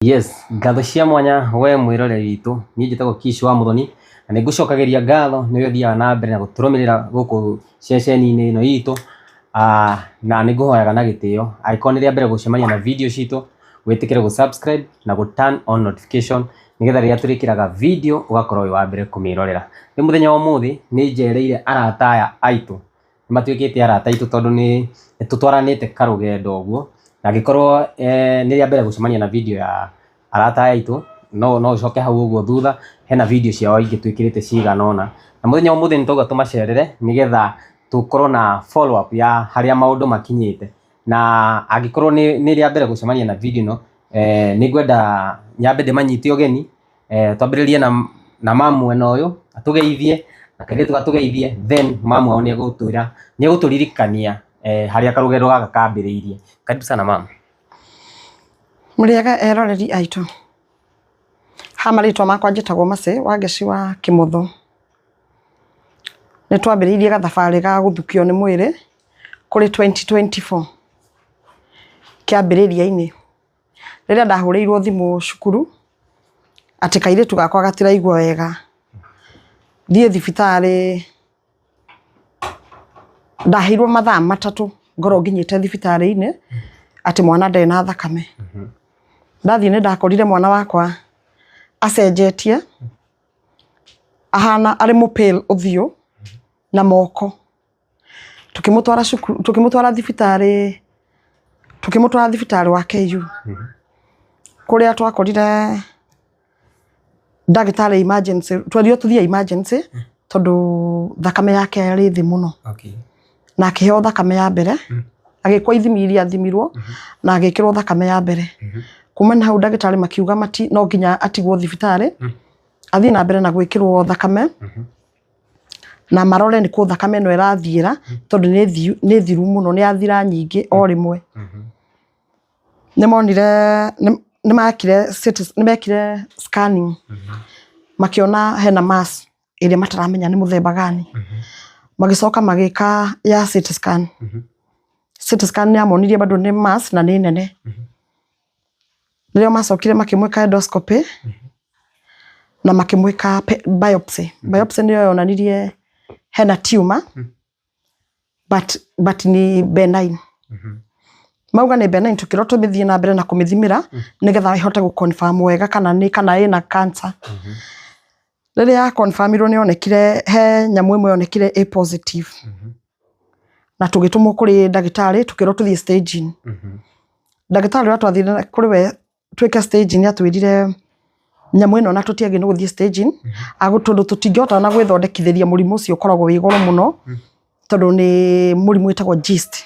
Yes, ngatho cia mwanya we mwĩroreri witũ. Niĩ njĩtagwo Kish wa Mũthoni na nĩ ngũcokagĩria ngatho nĩ ũrĩa ũthiaga na mbere na gũtũrũmĩrĩra gũkũ ceceni-inĩ ĩno itũ. Na nĩ ngũhoyaga na gĩtĩo angĩkorwo nĩ rĩa mbere gũcemania na video citũ, wĩtĩkĩre gũ subscribe na gũ turn on notification nĩgetha rĩrĩa tũrĩkĩraga video ũgakorwo wĩ wa mbere kũmĩrorera. Rĩu mũthenya wa ũmũthĩ nĩ njereire arata aya aitũ. Nĩ matuĩkĩte arata aitũ tondũ nĩ tũtwaranĩte karũgendo ũguo, na angĩkorwo nĩ rĩa mbere gũcemania na video ya arata aya aitũ, no ũcoke hau ũguo thutha, hena video ciao ingĩ twĩkĩrĩte cigana ũna. Na mũthenya wa ũmũthĩ nĩ twauga tũmacerere nĩgetha tũkorwo na follow up ya harĩa maũndũ makinyĩte. Na angĩkorwo nĩ rĩa mbere gũcemania na video ĩno, nĩ ngwenda nyambe ndĩmanyite ũgeni. Twambĩrĩrie na mamu mwena ũyũ atũgeithie, na kairĩtu gatũgeithie, then mamu wao nĩ egũtwĩra, nĩ egũtũririkania harĩa karũgendo gaka kambĩrĩirie. Karibu sana mamu. Mũrĩega eroreri aitũ. Ha marĩtwa makwa njĩtagwo Mercy Wangeci wa Kĩmotho. Nĩ twambĩrĩirie gathabarĩ ga gũthukio nĩ mwĩrĩ kũrĩ 2024 kĩambĩrĩria-inĩ. Rĩrĩa ndahũrĩirwo thimũ cukuru atĩ kairĩtu gakwa gatiraigua wega, thiĩ thibitarĩ, ndaheirwo mathaa 3 ngorwo nginyĩte thibitarĩ-inĩ atĩ mwana ndarĩ na thakame. Ndathiĩ nĩ ndakorire mwana wakwa acenjetie, ahana arĩ mũ pale ũthiũ na moko. Tũkĩmũtwara cukuru, tũkĩmũtwara thibitarĩ, tũkĩmũtwara thibitarĩ wa KU, kũrĩa twakorire ndagĩtarĩ emergency, twerirwo tũthiĩ emergency tondũ thakame yake yarĩ thĩ mũno. Na akĩheo thakame ya mbere, agĩkwo ithimi iria athimirwo, na agĩkĩrwo thakame ya mbere. Kuma na hau ndagĩtarĩ makiuga no nginya atigwo thibitarĩ, athiĩ na mbere na gwĩkĩrwo thakame, na marore nĩ kũ thakame ĩno ĩrathiĩra, tondũ nĩ thiru mũno, nĩ yathira nyingĩ o rĩmwe. Nĩ monire, nĩ mekire scanning, makĩona hena mass ĩrĩa mataramenya nĩ mũthemba gani. Magĩcoka magĩka ya CT scan. CT scan nĩ yamonirie bado nĩ mass na nĩ nene. Nĩrĩo macokire makĩmwĩka endoscopy na makĩmwĩka biopsy. Biopsy nĩyo yonanirie hena tumor but nĩ benign. Mauga nĩ benign tũkĩrwo tũmĩthiĩ na mbere na kũmĩthimĩra nĩgetha ĩhote gũ confirm wega kana nĩ kana ĩna cancer. Rĩrĩa ya confirm irwo nĩ yonekire he nyamũ ĩmwe yonekire ĩ positive. Na tũgĩtũmwo kũrĩ ndagĩtarĩ tũkĩrwo tũthiĩ staging. Ndagĩtarĩ ũrĩa twathire kũrĩ we twĩke staging atwĩrire nyamũ ĩno ona tũtiagĩrĩirwo nĩ gũthiĩ staging, tondũ tũtingĩhota ona gwĩthondekithĩria mũrimũ ũcio ũkoragwo wĩ goro mũno, tondũ nĩ mũrimũ wĩtagwo GIST.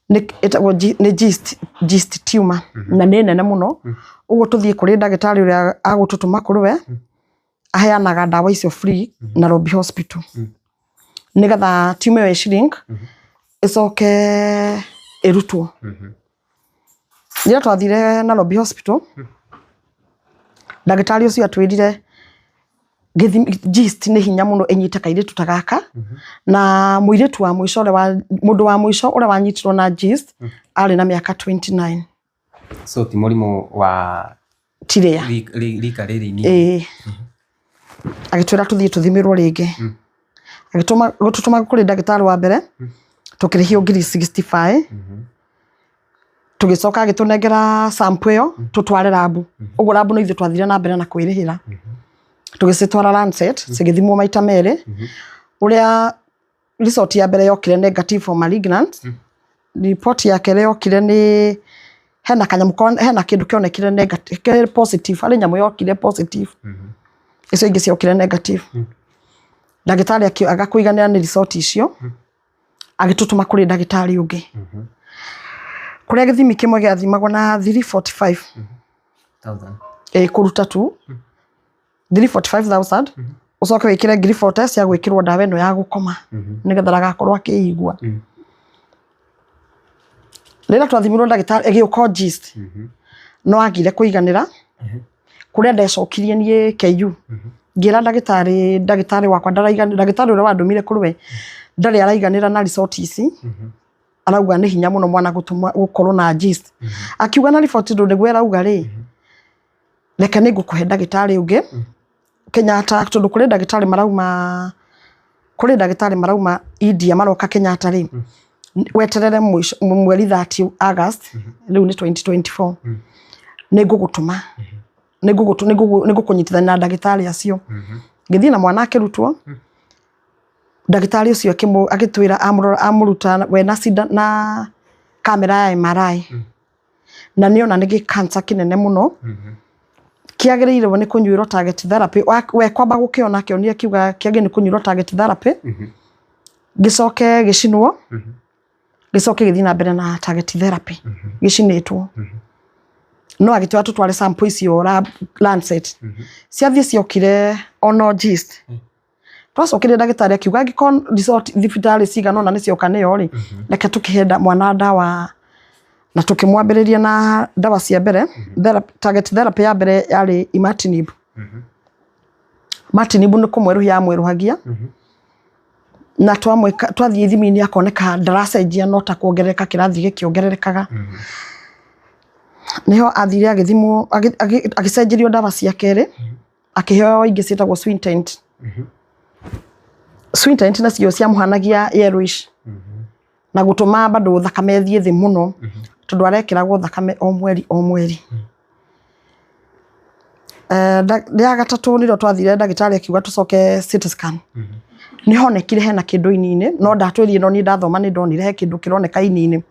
Nĩ ĩtagwo nĩ GIST, GIST tumor na nĩ nene mũno. Ũguo tũthiĩ kũrĩ ndagĩtarĩ ũrĩa agũtũtũma kũrĩ we, aheanaga ndawa icio free Nairobi Hospital. Nĩgetha tumor ĩyo ĩ shrink, ĩcoke ĩrutwo. Rĩrĩa twathire Nairobi Hospital, ndagĩtarĩ ũcio atwĩrire GIST nĩ hinya mũno ĩnyite kairĩtu ta gaka, na mũirĩtu wa mũico ũrĩa wa, mũndũ wa mũico ũrĩa wanyitirwo na GIST arĩ na mĩaka 29. So ti mũrimũ wa Tirĩa. Rika rĩrĩ inini. Ĩĩ. Agĩtwĩra tũthiĩ tũthimĩrwo rĩngĩ. Agĩtũma gũtũtũma kũrĩ ndagĩtarĩ wa mbere, tũkĩrĩhio ngiri 65. Tũgĩcoka agĩtũnengera sample ĩyo tũtware lab. Ũguo lab no ithuĩ twathire na mbere na kwĩrĩhĩra. Tũgĩcitwara Lancet, cigĩthimwo maita merĩ. Ũrĩa result ya mbere yokire negative for malignant. Report ya kerĩ yokire nĩ hena kanyamũ, hena kĩndũ kĩonekire negative, positive, harĩ nyamũ yokire positive. Icio ingĩ ciokire negative. Ndagĩtarĩ akĩaga kũiganĩra nĩ result icio, agĩtũtũma kũrĩ ndagĩtarĩ ũngĩ. Kũrĩa gĩthimi kĩmwe gĩathimagwo na 345. Ĩĩ kũruta tu. 345,000. Ũcoke wĩkĩre ngiri 40 cia gwĩkĩrwo ndawa ĩno ya gũkoma nĩgetha ndagakorwo akĩigua. Rĩrĩa twathimirwo ndagĩtarĩ ĩgĩũka o GIST, no agire kũiganĩra, kũrĩa ndecokirie niĩ KU. Ngĩra ndagĩtarĩ, ndagĩtarĩ wakwa ndaraiganĩra, ndagĩtarĩ ũrĩa wandũmire kũrĩ we ndarĩ araiganĩra na result ici. Arauga nĩ hinya mũno mwana gũtũma gũkorwo na GIST. Akiuga na riboti ndũ nĩguo ĩrauga rĩ, reke nĩ ngũkũhe ndagĩtarĩ ũngĩ Kenyatta, tondũ kũrĩ ndagĩtarĩ marauma India maroka Kenyatta rĩ, weterere mũico mweri 30 August rĩu nĩ 2024, nĩ ngũgũtũma, nĩ ngũkũnyitithania na ndagĩtarĩ acio. Ngĩthiĩ na mwana akĩrutwo. Ndagĩtarĩ ũcio agĩtwĩra amũrora, amũruta we na cinda na kamera ya MRI, na nĩona nĩ gĩ cancer kĩnene mũno kĩagĩrĩirwo nĩ kũnyuĩrwo target therapy. We kwamba gũkĩona akĩonire, akiuga kĩagĩrĩirwo nĩ kũnyuĩrwo target therapy, gĩcoke gĩcinwo, gĩcoke gĩthiĩ na mbere na target therapy gĩcinĩtwo. No agĩtwĩra tũtware sample icio Lancet. Ciathiĩ ciokire ono GIST. Twacokire ndagĩtarĩ akiuga angĩkorwo result thibitarĩ cigana ũna nĩ cioka nĩyo rĩ, reke tũkĩhe mwana ndawa, na tũkĩmwambĩrĩria na ndawa cia mbere. Target therapy ya mbere yarĩ imatinib. Imatinib nĩ kũmwerũhia yamwerũhagia, na twamwĩka twathiĩ ithimi-inĩ akoneka ndaracenjia, no ta kuongerereka kĩrathiĩ gĩkĩongererekaga. Nĩho athire agĩthimwo, agĩcenjerio ndawa cia kerĩ, akĩheo ingĩ ciĩtagwo Swintent. Swintent nacio ciamũhanagia yellowish na gũtũma bado thakame ĩthiĩ thĩ mũno, tondũ arekĩragwo thakame o mweri o mweri. Rĩa gatatũ nĩrĩo twathire, ndagĩtarĩ akiuga tũcoke CT scan. Nĩ honekire hena kĩndũ ini-inĩ, no ndatwĩrire, no niĩ ndathoma nĩ ndonire he kĩndũ kĩroneka ini-inĩ.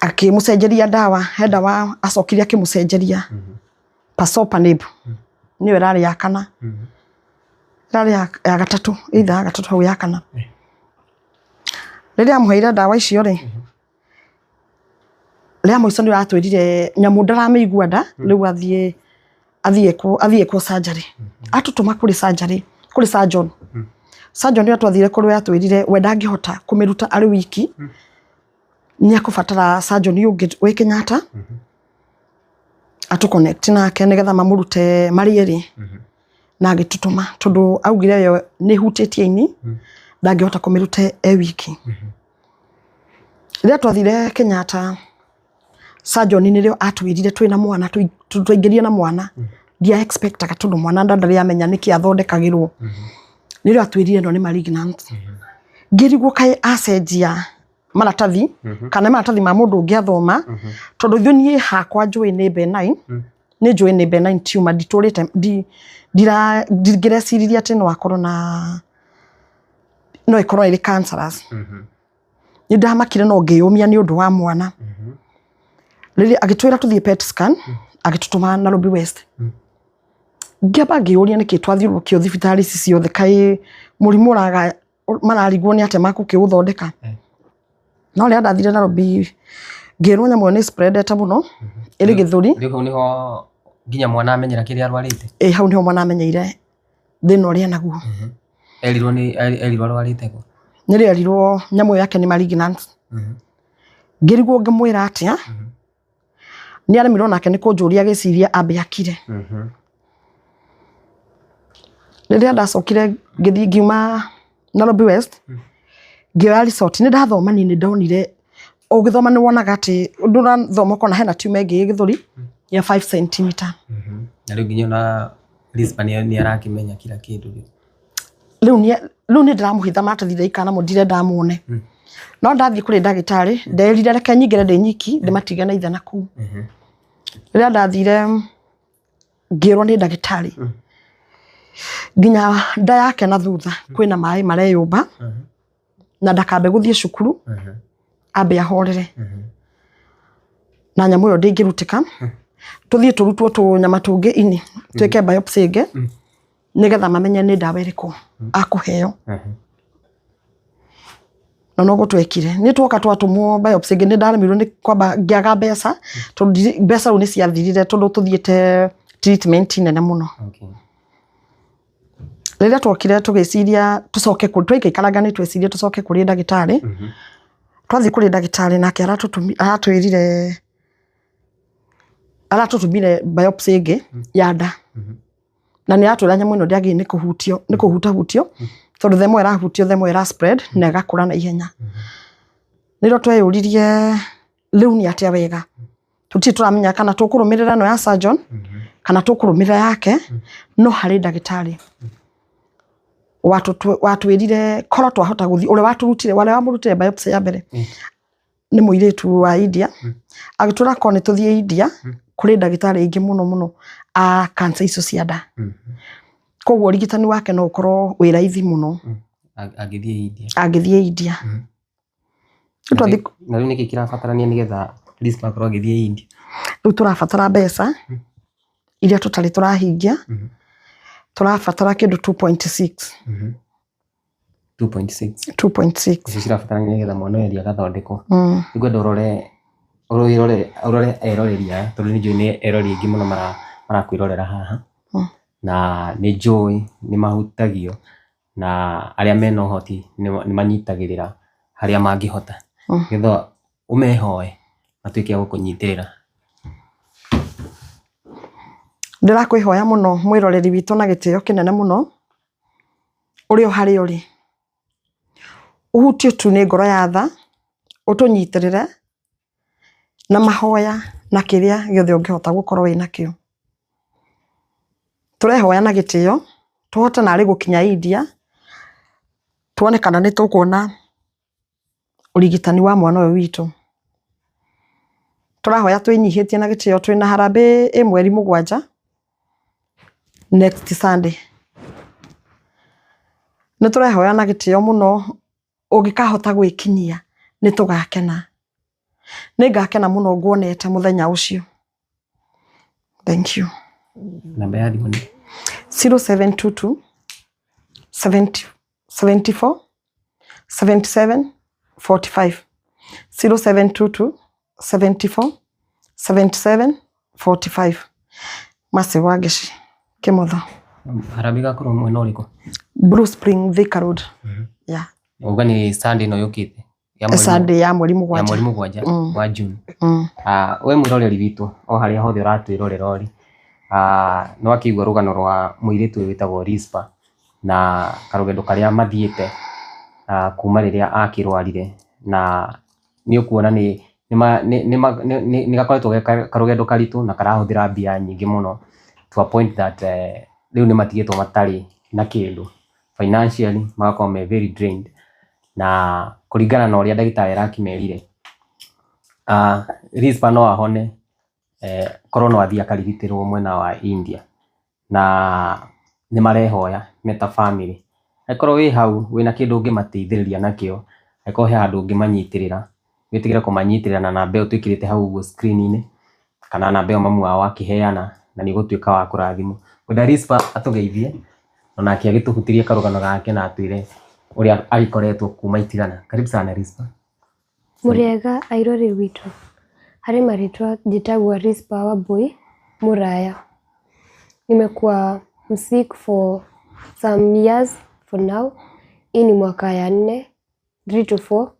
Akĩmũcenjeria ndawa, he ndawa acokire akĩmũcenjeria, Pazopanib, nĩyo ĩrarĩ ya kana, ĩrarĩ ya gatatũ, either ya gatatũ hau ya kana. Rĩrĩa amũheire ndawa icio rĩ, rĩa mũico nĩ atwĩrire nyamũ ndaramĩigua nda rĩu, athiĩ ekwo surgery. Atũtũma kũrĩ surgery, kũrĩ surgeon. Surgeon ũrĩa twathire kũrĩ we atwĩrire we ndangĩhota kũmĩruta arĩ wiki, nĩ ekũbatara surgeon ũngĩ wĩ Kenyatta atũ connect nake nĩgetha mamũrute marĩ erĩ. Na agĩtũtũma tondũ augire yo nĩ ĩhutĩtie ini, ndangĩhota kũmĩruta e wiki. Rĩrĩa twathire Kenyatta, surgeon nĩrĩo atwĩrire twĩna mwana, twaingĩrire na mwana, ndia expectaga tondũ mwana ndarĩ amenya nĩkĩ athondekagĩrwo. Nĩrĩo atwĩrire ĩno nĩ malignant. Ngĩrigwo kaĩ acenjia maratathi kana maratathi ma mũndũ ũngĩ athoma, tondũ ithuĩ niĩ hakwa njũĩ nĩ benign, nĩ njũĩ nĩ benign tumor, nditũrĩte ndingĩreciririe atĩ no akorwo na no ĩkorwo ĩrĩ cancerous. Nĩ ndamakire no ngĩyũmia nĩ ũndũ wa mwana. Rĩrĩa agĩtwĩra tũthiĩ PET scan, agĩtũtũma Nairobi West. Ngĩamba ngĩyũria nĩkĩ twathiũrũrũkio thibitarĩ ici ciothe, kaĩ mũrimũ ũraga mararigwo nĩ atĩa makũkĩũthondeka. No rĩrĩa ndathire Nairobi ngĩrwo nyamũ ĩyo nĩ spreadete mũno, ĩrĩ gĩthũri. Rĩu hau nĩho nginya mwana amenyera kĩrĩa arwarĩte? Ĩ, hau nĩho mwana amenyeire thĩna ũrĩa enaguo. Erirwo arwarĩte kũ? Nĩrĩo erirwo nyamũ ĩyo yake nĩ malignant. Ngĩrigwo ngĩmwĩra atĩa. Nĩ aremirwo nake nĩ kũnjũria, agĩciria ambe akire. Rĩrĩa ndacokire ngĩthiĩ ngiuma Nairobi West, ngĩoya resort, nĩ ndathoma niĩ nĩ ndonire, ũgĩthoma nĩ wonaga atĩ ndũrathoma ũkona hena tumor ĩngĩ ĩ gĩthũri ya 5 centimeter. Na rĩu nginya ona Rispa nĩ arakĩmenya kila kĩndũ rĩu. Rĩu nĩ ndĩramũhitha maratathi ndaikara namo, ndirenda muone. No ndathiĩ kũrĩ ndagĩtarĩ nderire reke nyingĩre ndĩ nyiki, ndĩmatige na ithe na kũu. Rĩrĩa ndathire ngĩrwo nĩ ndagĩtarĩ nginya nda yake na thutha kwĩna maĩ mareyũmba, na ndakambe gũthiĩ cukuru, ambe ahorere, na nyamũ ĩyo ndĩngĩrutĩka, tũthiĩ tũrutwo tũnyama tũngĩ ini, twĩke biopsy ĩngĩ nĩgetha mamenye nĩ ndawa ĩrĩkũ akũheo. Na noguo twekire, nĩ twoka twatũmwo biopsy ĩngĩ, nĩ ndaremirwo nĩ kwamba ngĩaga mbeca, tondũ mbeca rĩu nĩ ciathirire tondũ tũthiĩte treatment nene mũno. Rĩrĩa twokire tũgĩciria tũcoke twaikaikaranga nĩ twecirie tũcoke kũrĩ ndagĩtarĩ. Twathiĩ kũrĩ ndagĩtarĩ nake aratwĩrire aratũtũmire biopsy ĩngĩ ya nda, na nĩ aratwĩra nyamũ ĩno ndĩagĩrĩire nĩ kũhutio, nĩ kũhutahutio, tondũ the more ĩrahutio the more ĩra spread na ĩgakũra na ihenya. Nĩrĩo tweyũririe rĩu nĩ atĩa wega, tũtirĩ tũramenya kana tũkũrũmĩrĩra ĩno ya surgeon kana tũkũrũmĩrĩra yake, no harĩ ndagĩtarĩ watwĩrire korwo twahota gũthiĩ, ũrĩa watũrutire, ũrĩa wamũrutire biopsy ya mbere nĩ mũirĩtu wa India, agĩtwĩra korwo nĩ tũthiĩ India kũrĩ ndagĩtarĩ aingĩ mũno mũno a cancer icio cia nda, koguo ũrigitani wake no ũkorwo wĩ raithi mũno Angĩthiĩ India. Angĩthiĩ India. Na rĩu nĩkĩ kĩrabatarania nĩgetha Rispa akorwo agĩthiĩ India? Rĩu tũrabatara mbeca iria tũtarĩ tũrahingia, tũrabatara kĩndũ 2.6. 2.6. 2.6. Icio cirabatarania nĩgetha mwana ũyũ athiĩ agathondekwo. Nĩngwenda ũrore ũrore ũrore eroreri aya, tondũ nĩ njũĩ nĩ eroreri aingĩ mũno marakwĩrorera haha, na nĩ njũĩ nĩ mahutagio na arĩa mena ũhoti nĩ manyitagĩrĩra harĩa mangĩhota, nĩgetha ũmehoe matuĩke a gũkũnyitĩrĩra. Ndĩrakwĩhoya mũno mwĩroreri witũ na gĩtĩo kĩnene mũno, ũrĩ o harĩa ũrĩ, ũhutio tu nĩ ngoro ya tha, ũtũnyitĩrĩre na mahoya na kĩrĩa gĩothe ũngĩhota gũkorwo wĩna kĩo. Tũrehoya na gĩtĩo tũhote narĩ gũkinya India, tuone kana nĩ tũkuona ũrigitani wa mwana ũyũ witũ. Tũrahoya twĩnyihĩtie na gĩtĩo, twĩna harambee ĩ 7 next Sunday. Nĩ tũrehoya na gĩtĩo mũno, ũngĩkahota gwĩkinyia nĩ tũgakena. Nĩ ngakena mũno nguonete mũthenya ũcio. Thank you. Namba ya thimũ nĩ? 0722 70 74 77 45, 0722 74 77 45. Mercy Wangeci Kimotho. Harambee ĩgakorwo mwena ũrĩkũ? Blue Spring, Thika Road. Yeah. Uga nĩ Sunday ĩno yũkĩte ya mweri Sunday ya mweri ya 7. 7 wa June. We mwĩroreri witũ o harĩa hothe ũratwĩrorera ũrĩ, nĩ wakĩigua rũgano rwa mũirĩtu ũyũ wĩtagwo Rispa na karũgendo karĩa mathiĩte kuma rĩrĩa akĩrwarire, na nĩ ũkuona nĩ gakoretwo ge karũgendo karitũ na karahũthĩra mbia nyingĩ mũno, to a point that rĩu nĩ matigĩtwo matarĩ na kĩndũ financially, magakorwo me very drained, na kũringana na ũrĩa ndagĩtarĩ arakĩmerire, Rispa no ahone korwo no athiĩ akarigitĩrwo mwena wa India, na nĩ marehoya me ta family. Angĩkorwo wĩ hau wĩna kĩndũ ũngĩmateithĩrĩria nakĩo, angĩkorwo he handũ ũngĩmanyitĩrĩra, wĩtĩkĩre kũmanyitĩrĩra na namba ĩyo twĩkĩrĩte hau ũguo screen-inĩ, kana namba ĩyo mamu wao akĩheana, na nĩ ũgũtuĩka wa kũrathimwo. Ngwenda Rispa atũgeithie onake agĩtũhutĩrie karũgano gake na atwĩre ũrĩa agĩkoretwo kuma itigana. Karibu sana, Rispa. Mũrĩega airori witũ. Harĩ marĩtwa njĩtagwo Rispa Wambui Mũraya. Nimekuwa msick for some years for now. Hii ni mwaka ya nne, 3 to 4.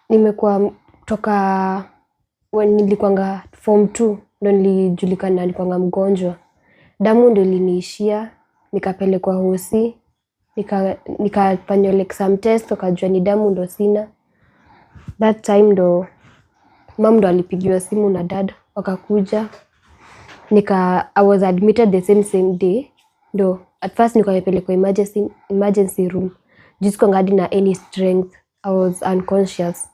Nimekuwa toka when nilikuwanga form 2 ndo nilijulikana nilikuwanga mgonjwa. Damu ndo iliniishia, nikapelekwa hosi, nikafanywa like some test, wakajua ni damu ndo sina. That time ndo mom ndo alipigiwa simu na dad wakakuja. I was admitted the same same day. Ndo at first nilikuwa nimepelekwa emergency room. Juu sikuwanga hadi na any strength. I was unconscious.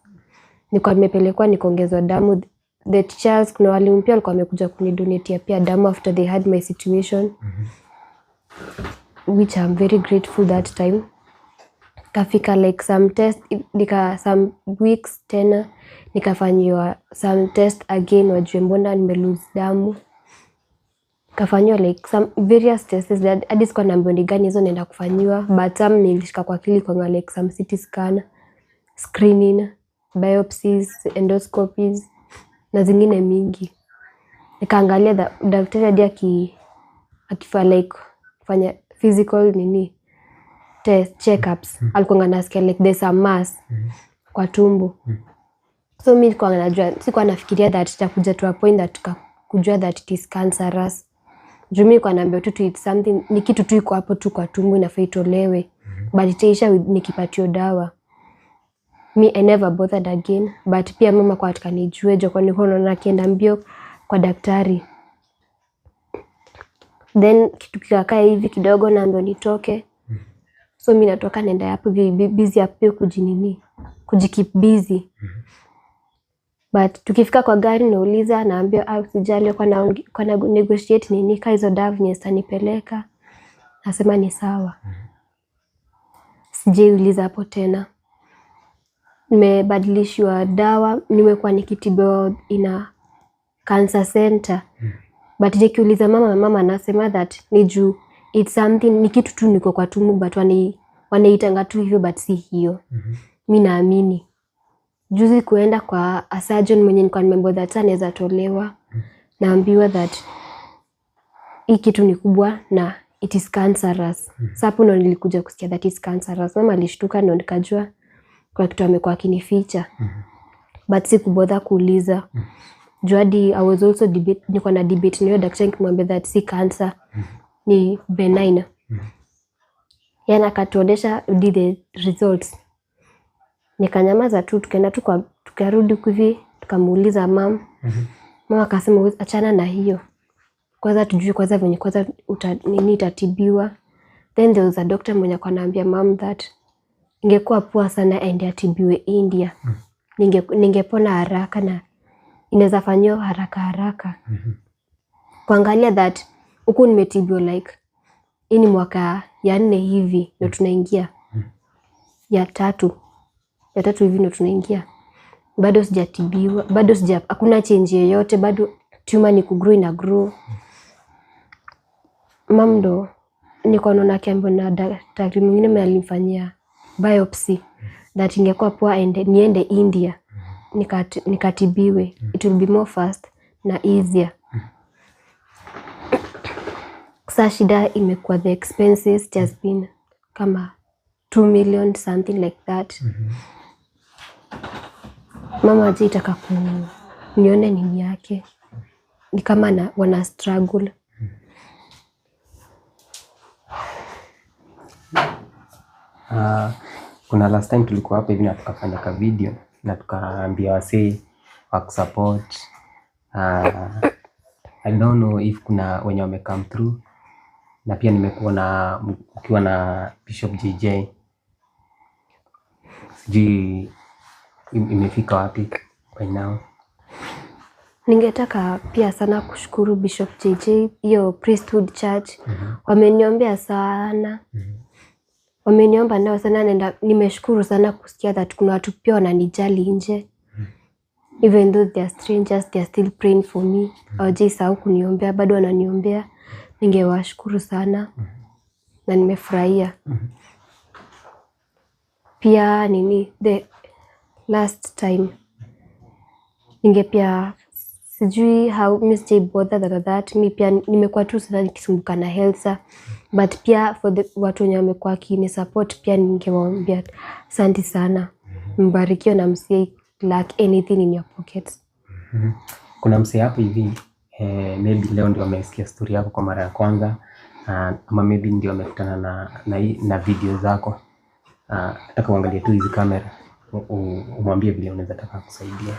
Nilikuwa nimepelekwa nikaongezwa damu. The teachers, kuna walimu pia walikuwa wamekuja kunidonatia pia damu after they had my situation. Which I'm very grateful that time. Kafika like some test, nika some weeks tena nikafanyiwa some test again wajue mbona nime lose damu. Kafanyiwa like some various tests that hadi sikuwa naambiwa ni gani hizo naenda kufanyiwa, but some nilishika kwa akili kwa like some CT scan, screening, biopsies, endoscopies na zingine mingi. Nikaangalia daktari hadi akifa like kufanya physical nini test checkups, alikuwa anasikia like there's a mass kwa tumbo. So mimi nilikuwa najua, sikuwa nafikiria that itakuja to a point that kujua that it is cancerous. Juu mimi nilikuwa naambiwa tu it's something, ni kitu tu iko hapo tu kwa tumbo inafaa itolewe. But itaisha nikipatiwa dawa. Me, I never bothered again, but pia mama kwa akanijue jo, kwa nilikuwa naona akienda mbio kwa daktari. Then kitu kikakaa hivi kidogo, naambiwa nitoke. So mi natoka naenda hapo hivi busy hapo kujinini, kujikeep busy. But tukifika kwa gari nauliza, naambiwa ah, usijali, kwa na negotiate nini ka hizo dawa venye zitanipeleka. Nasema ni sawa. Sijaiuliza hapo tena. Nimebadilishwa dawa, nimekuwa nikitibiwa ina cancer center. But nikiuliza mama, mama anasema that ni juu it's something, ni kitu tu niko kwa tumbo, but wanaitanga tu hivyo, but si hiyo. Mi naamini. Juzi kuenda kwa a surgeon mwenye nilikuwa nimeambiwa that anaweza tolewa, naambiwa that hii kitu ni kubwa na it is cancerous. Sasa hapo ndo nilikuja kusikia that is cancerous. Mama alishtuka, ndo nikajua kwa kitu amekuwa akinificha. But sikubother kuuliza. Juu hadi I was also debate, nilikuwa na debate na huyo daktari nikimwambia that si cancer, ni benign. Yaani akatuonyesha did the results. Nikanyamaza tu, tukaenda tu kwa, tukarudi hivi, tukamuuliza mam. Mama akasema achana na hiyo. Kwanza tujue kwanza venye kwanza nini itatibiwa. Then there was a doctor mwenye alikuwa anaambia mam that ingekuwa poa sana aende atibiwe India. Ningepona haraka na inaweza fanyiwa haraka haraka. Kuangalia that huku nimetibiwa like hii ni mwaka ya 4 hivi ndio tunaingia. Ya tatu. Ya tatu hivi ndio tunaingia. Bado sijatibiwa, bado sija, hakuna change yoyote, bado tumor ni kugrow ina grow. Mam ndo nilikuwa naona akiambiwa na daktari mwingine mwenye alimfanyia biopsy that ingekuwa poa niende India nikatibiwe, it will be more fast na easier. Sasa shida imekuwa the expenses, it has been kama 2 million something like that. Mama hajaitaka nione nini yake, ni kama wana struggle. Kuna last time tulikuwa hapa hivi na tukafanya ka video na tukaambia wasee wa kusupport. I don't know if kuna wenye wame come through, na pia nimekuwa na ukiwa na Bishop JJ, sijui imefika wapi by now. Ningetaka pia sana kushukuru Bishop JJ, hiyo Priesthood Church. Wameniombea sana. Wameniomba nao sana, nenda, nimeshukuru sana kusikia that kuna watu pia wananijali nje. Even though they are strangers, they are still praying for me. Hawajaisahau kuniombea, bado wananiombea. Ningewashukuru sana na nimefurahia. Pia nini, the last time ninge pia sijui how mi sijai bother that mi pia nimekuwa tu sana nikisumbuka na health, but pia for the watu wenye wamekuwa wakinisupport pia ningewaambia asante sana. Mbarikiwe na msi lack anything in your pockets. Kuna msee hapo hivi maybe leo ndio amesikia story yako kwa mara ya kwanza, ama maybe ndio amekutana na video zako. Nataka uangalie tu hizi kamera, umwambie vile unaweza taka kusaidia.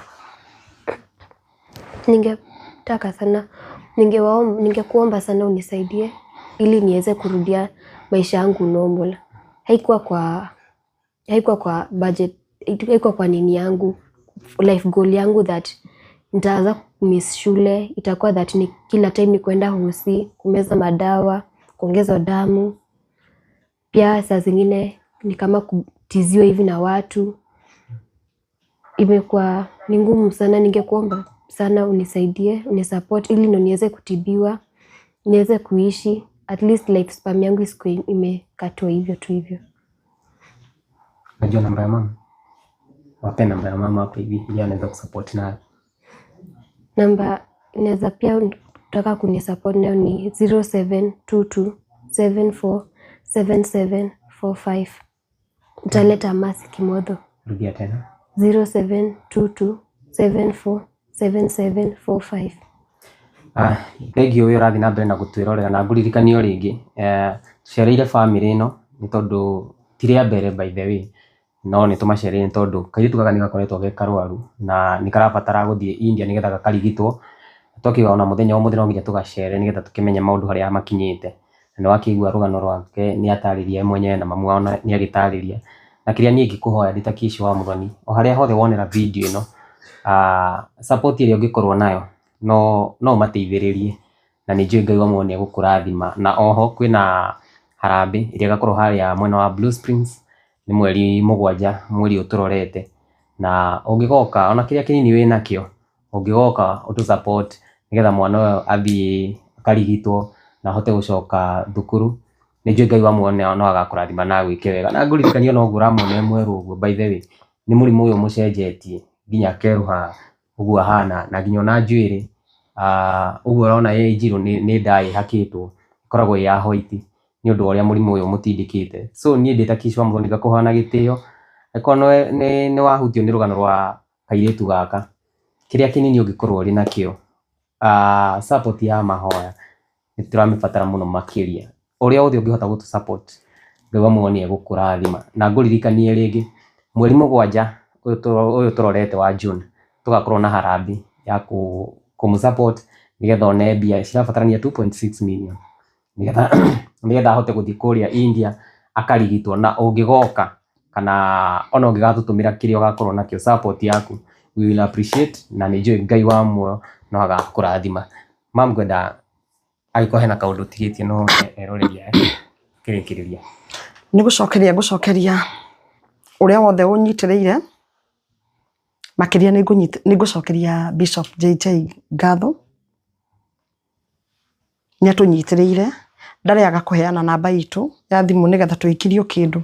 Ningetaka sana, ningekuomba sana unisaidie ili niweze kurudia maisha yangu normal. Haikuwa kwa budget, haikuwa kwa nini yangu, life goal yangu that nitaanza kumiss shule, itakuwa that ni kila time ni kwenda hosi, kumeza madawa, kuongeza damu. Pia saa zingine ni kama kutiziwa hivi na watu. Imekuwa ni ngumu sana, ningekuomba sana unisaidie, unisupport ili ndo niweze kutibiwa, niweze kuishi, at least life span yangu isikuwe imekatwa hivyo tu hivyo. Unajua namba ya mama? Wape namba ya mama hapo hivi ili anaweza kusupport nayo. Namba inaweza pia kutaka kunisupport nayo ni 0722 747745. Nitaleta Mercy Kimotho. Rudia tena. 0722 747745. Thengiũ ũyũ ũrathiĩ na mbere na gũtwĩrorera na ngũririkanie o rĩngĩ, tũcereire bamĩrĩ ĩno nĩ tondũ ti rĩa mbere by the way. No nĩ tũmacereire nĩ tondũ kairĩtu gaka nĩ gakoretwo ge karwaru na nĩ karabatara gũthiĩ India nĩgetha gakarigitwo. Twakiuga ona mũthenya wa ũmũthĩ no nginya tũgacere nĩgetha tũkĩmenye maũndũ harĩa makinyĩte. Na nĩ wakĩigua rũgano rwake nĩ atarĩria we mwenyewe na mamu wao nĩ agĩtarĩria. Na kĩrĩa niĩ ingĩkũhoya ndĩ ta Kishi wa Mũthoni, o harĩa hothe wonera video ĩno, support ĩrĩa ũngĩkorwo nayo no ũmateithĩrĩrie na nĩ njũĩ Ngai wa muoyo nĩ egũkũrathima. Na oho kwĩna harambee ĩrĩa ĩgakorwo harĩa mwena wa Blue Springs nĩ mweri 7 mweri ũyũ tũrorete, na ũngĩgoka ona kĩrĩa kĩnini wĩnakĩo ũngĩgoka ũtũ support nĩgetha mwana ũyũ athiĩ akarigitwo na ahote gũcoka thukuru, nĩ njũĩ Ngai wa muoyo no agakũrathima na agwĩke wega. Na ngũririkanie ona ũguo ũramuona e mwerũ ũguo by the way, nĩ mũrimũ ũyũ ũmũcenjetie nginya akerũha ũguo ahana na nginya ona njuĩrĩ ũguo ũrona ĩ njirũ nĩ dye ĩhakĩtwo ĩkoragwo ĩ ya white nĩ ũndũ wa ũrĩa mũrimũ ũyũ ũmũtindĩkĩte. So niĩ ndĩ ta Kishi wa Mũthoni ngakũhoya na gĩtĩo, angĩkorwo nĩ wahutio nĩ rũgano rwa kairĩtu gaka, kĩrĩa kĩnini ũngĩkorwo ũrĩ nakĩo, support ya mahoya nĩ tũramĩbatara mũno makĩria. Ũrĩa wothe ũngĩhota gũtũ support Ngai wa muoyo nĩ egũkũrathima. Na ngũririkanie rĩngĩ mweri 7 ũyũ tũrorete wa June tũgakorwo na harambee ya kũmũ support nĩgetha one mbia cirabatarania 2.6 million nĩgetha ahote gũthiĩ kũrĩa India akarigitwo. Na ũngĩgoka kana ona ũngĩgatũtũmĩra kĩrĩa ũgakorwo nakĩo support yaku we will appreciate, na nĩ njũĩ Ngai wa muoyo no agakũrathima. Mam, ngwenda angĩkorwo hena kaũndũ ũtigĩtie no eroreri aya kĩrĩkĩrĩria. Nĩ gũcokeria ngũcokeria ũrĩa wothe ũnyitĩrĩire, makĩria nĩ ngũcokeria Bishop JJ ngatho, nĩ atũnyitĩrĩire, ndarĩ kũheana namba itũ ya thimũ nĩgetha tũikirio kĩndũ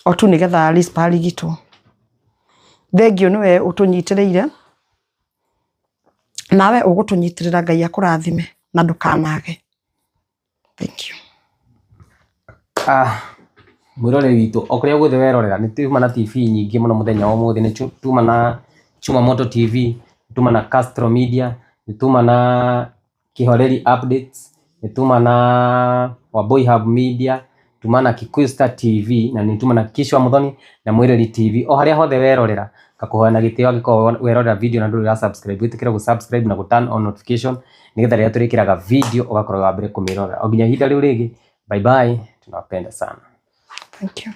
o tu nĩgetha Rispa arigitwo. Thengiũ nĩwe ũtũnyitĩrĩire, nawe ũgũtũnyitĩrĩra Ngai akũrathime na ndũkanage. Thank you. Mwĩroreri witũ o kũrĩa guothe werorera nĩ tuma na TV nyingĩ mũno mũthenya wa ũmũthĩ, nĩ tuma na Chuma Moto TV, nĩ tuma na Castro Media, nĩ tuma na Kihoreri Updates, nĩ tuma na Wambui Hub Media, tuma na Kikuyu Star TV na nĩ tuma na Kishi wa Muthoni na Mwireri TV. O harĩa hothe werorera ngakũhoya na gĩtĩo angĩkorwo werorera video na ndũrĩ ũra subscribe, wĩtĩkĩre gũ subscribe na gũ turn on notification nĩgetha rĩrĩa tũrĩkĩraga video ũgakorwo wa mbere kũmĩrorera. O nginya ihinda rĩu rĩngĩ, bye bye, tunawapenda sana. Thank you.